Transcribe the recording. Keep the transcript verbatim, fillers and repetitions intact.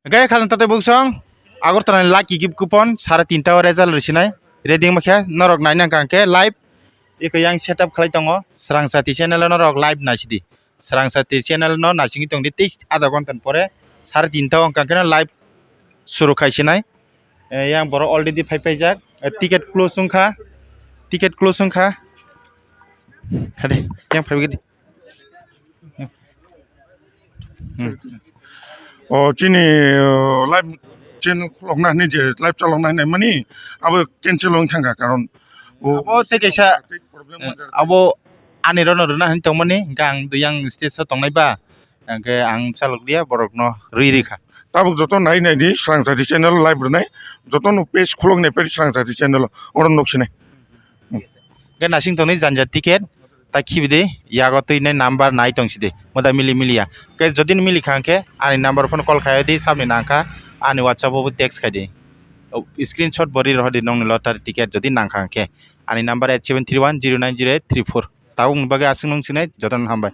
Hwnkhe khajang tatai buksong Agartala ni lucky gift coupon sare tinta o result rwsinai. Ready wngma khe norok naina hwnkha hwnkhe live eko yang setup khlai tongo. Srang Sati channel o norok live naisidi. Srang Sati channel no naisingwi tongdi tei adha ghonta ni pore sare tinta o hwnkha hwnkhe no live suru khaisinai. Eh, yang borok already phai paijak. Eh, ticket close wngkha. Ticket close wngkha. Hade, yang phai gidi. Hmm. O chini uh, live channel khulokna hwnwi je live chalokna hwnwi mani abo cancel wng thangkha karon o Abo tei kaisa, problem eh, abo ani rono rwna hwnwi tongmani hwnkhe ang yang stage o tongnai ba hwnkhe ang chalok liya borokno rwi rikha. Tabuk joto nai nai di Srang Sati channel live rwnai joto no page khulok nai page Srang Sati channel oro nuk sinai. Hwnkhe nasing tongni janja ticket ta khibidi yago twi nai number nai tong sidi moda mili miliya. Hwnkhe jodi mili kha hwnkhe ani number phone call khai di sabni nangkha ani WhatsApp o text khai di. O, screenshot bo ri rohor di nongni lottery ticket jodi nangkha hwnkhe ani number eight seven three one zero nine zero eight three four. Tabuk ni bagwi aswk nung sinai jotono hambai.